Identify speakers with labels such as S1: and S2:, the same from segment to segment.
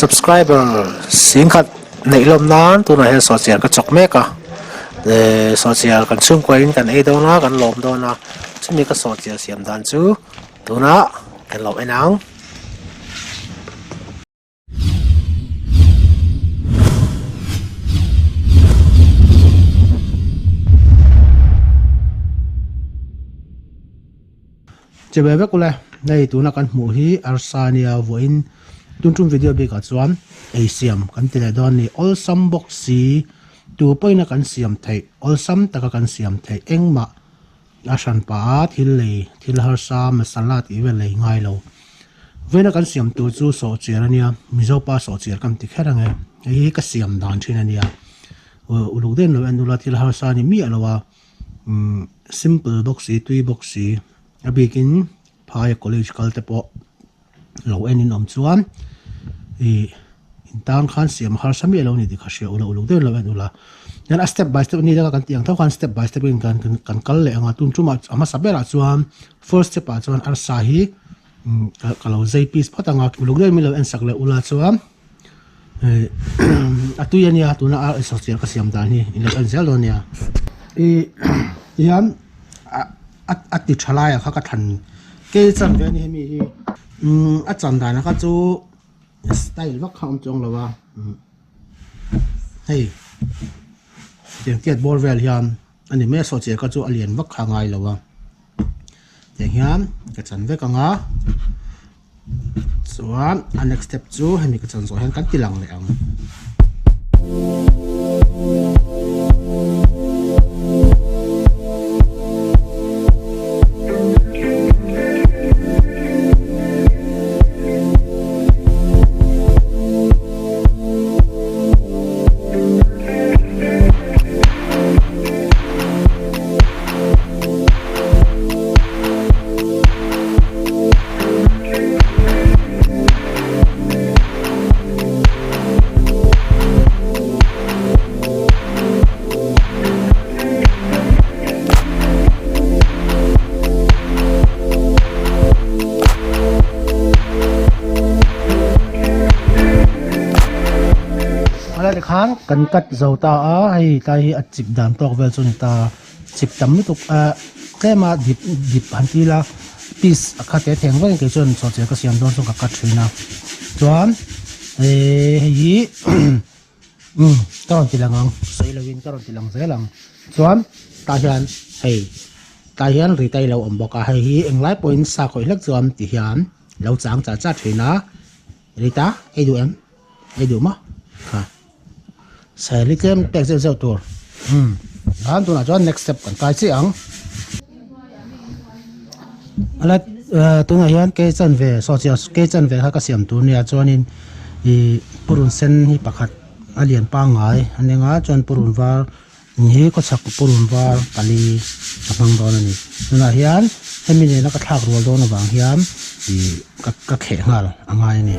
S1: Subscriber singkhat neih lawm nan tunah hian sawhchiar ka chawk mek a eh sawhchiar kan chhungkua in kan ei dawn a kan lawm dawn a chumi ka sawhchiar siam dan chu tunah kan lo en ang. Che ve vek ule, hei tuna kan hmuh hi arsa ania vawiin tun tum video bikah chuan ei siam kan ti leh dawn a ni. Awlsam bawk si tu pawhin a kan siam theih awlsam taka kan siam theih engmah a hran pah a thil lei thil harsa masala tih vel lei ngai lo. Vawiina kan siam tur chu sawhchiar ania Mizo pa sawhchiar kan ti kher ang e hei hi ka siam dan thin ania uluk deuhin lo en ula thil harsa a ni miah lo a. Umm simple bawk si tui bawk si a bikin phaia college kal te pawh lo en in awm chuan ih in tan khan siam harsa miah lo a ni tih kha hria ula uluk deuhin lo en ula hian a step by step a ni leka kan tih ang tho khan step by step in kan kan kal leh ang a tun tumah a hmasa berah chuan first step ah chuan arsa hi umm ka lo zai piece phawt ang a uluk deuhin min lo en sak leh ula chuan. Hei a tui a nia tuna a sawifiah ka siam dan hi in lo en zel dawn nia ih tihian a a ti tha lai ah kha ka thlan kel chan ve a ni hemi hi umm a chan dan ah kha chu style vak kha a awm chuang lo a hei tiang tiat bawr vel hian a ni mai a sawifiah kha chu a lian vak kha a ngai lo a tiang hian ka chan vek ang a. Chuan a next step chu hemi ka chan zawh hian kan ti lang leh ang. Khan kan cut zo ta a hei tlai hi a chip dan tawk vel chu a ni ta. Chip tam lutuk a tlem a dip dip han ti ila piece a kha te theng vek in kei chuan sawhchiah ka siam dawn chuan ka cut thin a chuan ehh hei hi umm ka rawn ti lang ang sawi lo in ka rawn ti lang zel ang chuan tah hian hei tah hian ri tai lo awm bawk a hei hi englai pawhin sa khawih hlek chuan ti hian lo chang char char thin a rita ei duh em. Ei duh maw? Kha. Seli tlem pek zeuh zeuh tur. Umm. An tunah chuan next step kan kai chiah ang. Ala tunah hian ke chan ve saw chiah ke chan ve kha ka siam tur nia chuanin ih purun sen hi pakhat a lian pangngai a ni anga chuan purun var hi khawchhak purun var pali ka hmang dawn a ni. Tunah hian hemi nena ka thlak rual dawn avang hian ih ka ka kheh nghal a ngai a ni.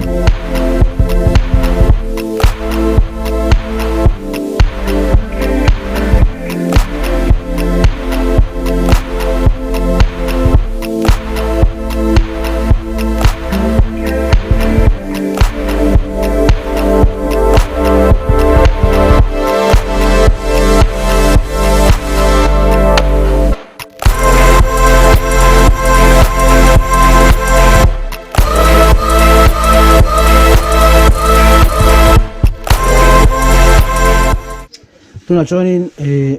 S1: Tunah chuanin eh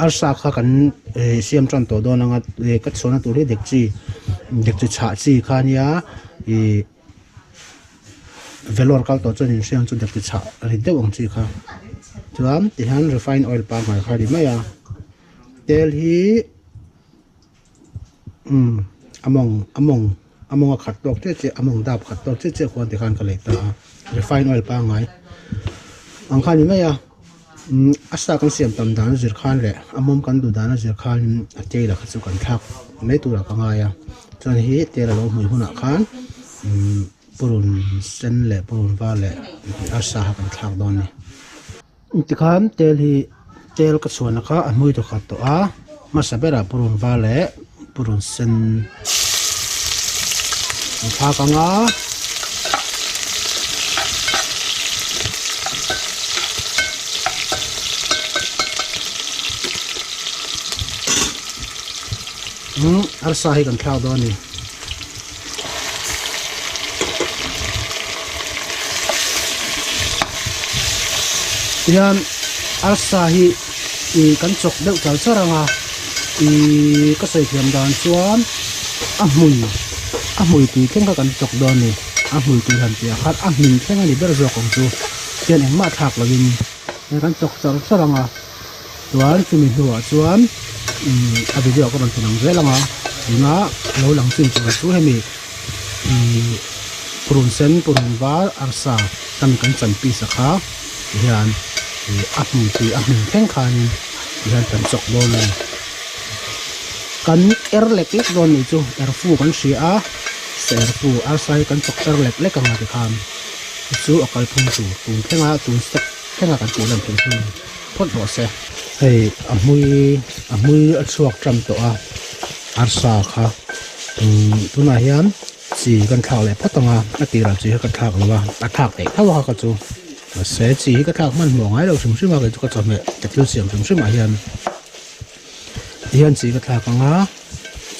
S1: arsa kha kan eh siam tan tawh dawn anga eh ka chhuahna tur hi dekchi dekchi chhah chi kha ania ih Vellore kal tawh chuan inhriang chu dekchi chhah ri deuh ang chi kha chuan tihian refine oil pangngai kha a ni mai a tel hi umm a mawng a mawng a mawng a khat tawk chiah chiah a mawng dap khat tawk chiah chiah khuan tikhan ka lei ta a refine oil pangngai ang kha a ni mai a umm a sa kan siam tam dan a zir khan leh a mawm kan duh dan a zir khan a tel a kha chu kan thlak mai turah ka ngai a chuan hei tel a lo hmuih hunah khan umm purun sen leh purun var leh arsa kha kan thlak dawn a ni. Tikhan tel hi tel ka chhuahna kha a hmui tawh khat tawh a hmasa berah purun var leh purun sen an thlak ang a. Arsa hi kan thlak dawn a ni. Tihian arsa hi ih kan chawk deuh char char ang a ih ka sawi thiam dan chuan a hmui a hmui tui thleng kha kan chawk dawn a ni a hmui tui han tih ah khan a hmin thleng a ni ber zawk ang chu tihian engmah thlak lo in kan chawk char char ang a. Chuan chumi hnuah chuan a video ka rawn ti lang zel ang a tuna lo lang chin tur chu hemi ihh purun sen purun var arsa hemi kan chan piece a kha tihian ih a hmui tui a hmin thleng khanin tihian kan chawk dawn a ni kan er lek lek dawn nih chu erfu kan hria a serfu arsa hi kan chawk er lek lek ang a tikhan chu a kalphung tur tun thlenga tun step thlenga kan tih lan theih hi. phawt rawh se. Hei a hmui a hmui a chhuak tan tawh a arsa kha umm tunah hian chi kan thlak leh phawt ang a a tirah chi hi ka thlak lo a a thlak theih tho a kha chu mahse chi hi ka thlak hmanhmawh ngai lo hrim hrim a kei chu ka chawhmeh ka thil siam hrim hrim ah hian tihian chi ka thlak ang a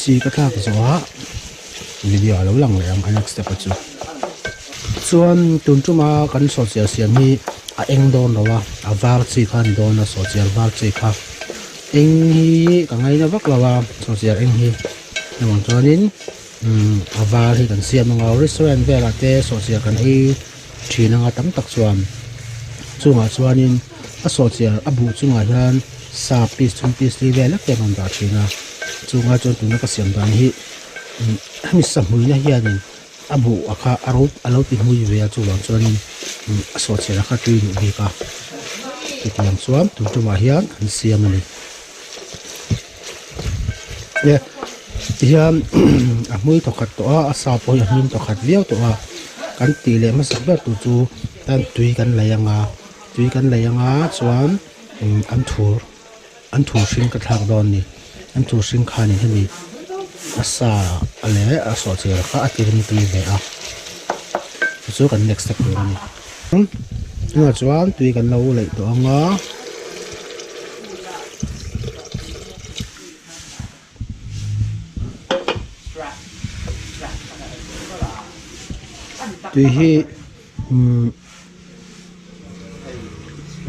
S1: chi ka thlak zawh ah video a lo lang leh ang a next step a chu. Chuan tun tuma kan sawhchiar siam hi a eng dawn lo a, a var chi kha a ni dawn a sawhchiar var chi kha eng hi ka ngaina vak lo a sawhchiar eng hi hengah chuanin umm a var hi kan siam ang a restaurant velah te sawhchiar kan ei thin anga tam tak chuan chungah chuanin a sawhchiar a buh chungah hian sa piece thum piece li vel lek te an rawn dah thin a chungah chuan tuna ka siam dan hi umm hemi sahmuina hianin. A buh a kha a ro a lo ti hmui ve a chuvang chuanin a sawhchhiah a kha tui duh bik a chutiang chuan tun tumah hian an siam a ni e tihian a hmui thawkhat tawh a a sa pawh hi a hmin thawkhat viau tawh a kan tih leh hmasak ber tur chu tan tui kan lei anga tui kan lei anga chuan an thur. An thur hring ka thlak dawn ni. An thur hring khanin hemi a sa leh a sawhchiar kha a tirin tui ve a. Chu chu kan next step tur a ni. Tunah chuan tui kan lo leih tawh ang a. Tui hi umm.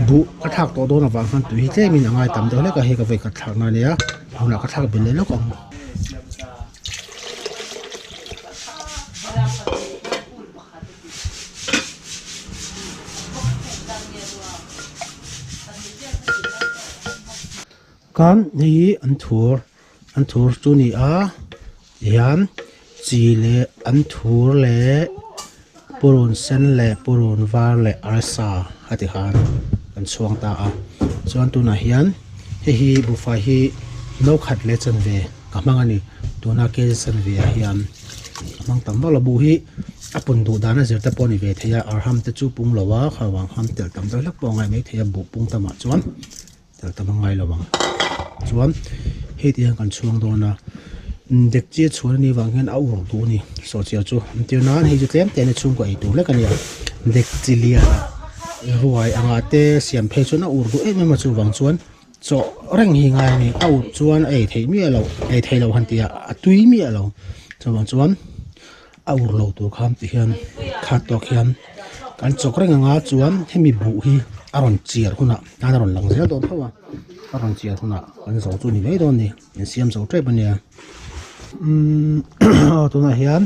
S1: Buh ka thlak tawh dawn avang khan tui hi tlemin a ngai tam deuh hlek a hei ka vawi khat thlak na ania hunah ka thlak belh leh lawk ang. Khan hei hi an thur an thur chu a ni a tihian chi leh an thur leh purun sen leh purun var leh arsa a ti khan an chhuang ta a chuan tunah hian hei hi buhfai hi no khat leh chanve ka hmang a ni tuna kg chanve ah hian ka hmang tam vak lo buh hi a pun duh dan a zir te pawh a ni ve thei a arham te chu pung lo a kha vang khan telh tam deuh hlek pawh a ngaih mai thei a buh pung tamah chuan. Tel tam a ngai lo ang. Chuan hei te hian kan chhuang dawn a, dekchi a chhuan anih vang hian a ur duh a ni sawhchiar chu. Entir nan hei chu tlem te a ni chhungkaw ei tur hlek a nia. Dekchi lian a ruai angah te siam phei chuan a ur duh em em a chuvang chuan chaw reng hi ngai a ni. A ur chuan a ei theih miah loh ei theih loh han tih ah a tui miah lo. Chuvang chuan a ur lo tur khan ti hian khat tawk hian kan chawk reng anga chuan hemi buh hi a rawn chiar hunah tan a rawn lang zel dawn tho a a rawn chiar hunah kan zo chu ni mai dawn a ni in siam zo tep ania umm tunah hian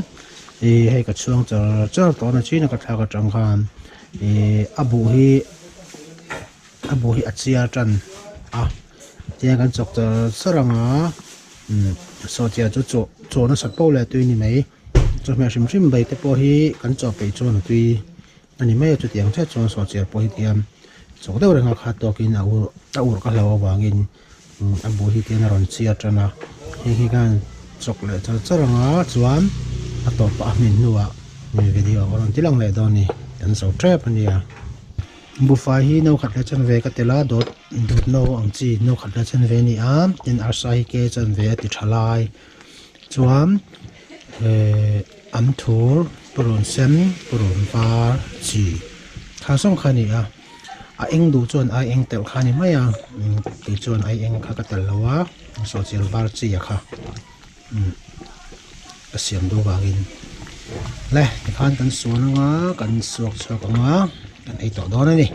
S1: ih hei ka chhuang char char tawh a chin a ka thlak atang khan ih a buh hi a buh hi a chiar tan a tiang kan chawk char char anga umm saw chiar chu chaw chaw nasat poh leh tui a ni mai chawhmeh hrim hrim bai te pawh hi kan chaw peih chuan a tui a ni mai a chutiang chiah chuan saw chiar pawh hi tiang chawk deuh reng a khat tawkin a ur a ur ka hlauh avangin umm a buh hi tiang a rawn chiar tan a hei hi khan chawk leh char char anga chuan a tawpah a hmin hnuah video ka rawn ti lang leh dawn a ni kan zo tep a nia. Buhfai hi no khat leh chanve ka tel a dawt dawt no ang chi no khat leh chanve a ni a tin arsa hi ke chanve a ti tha lai chuan ehh an thur purun sen purun var chi kha zawng kha a ni a a eng duh chuan ai eng telh kha a ni mai a kei chuan ai eng kha ka telh lo a sawhchiar var chi a kha. Umm ka siam duh vangin le tikhan kan suan anga kan suak chhuak anga kan ei tawh dawn a ni.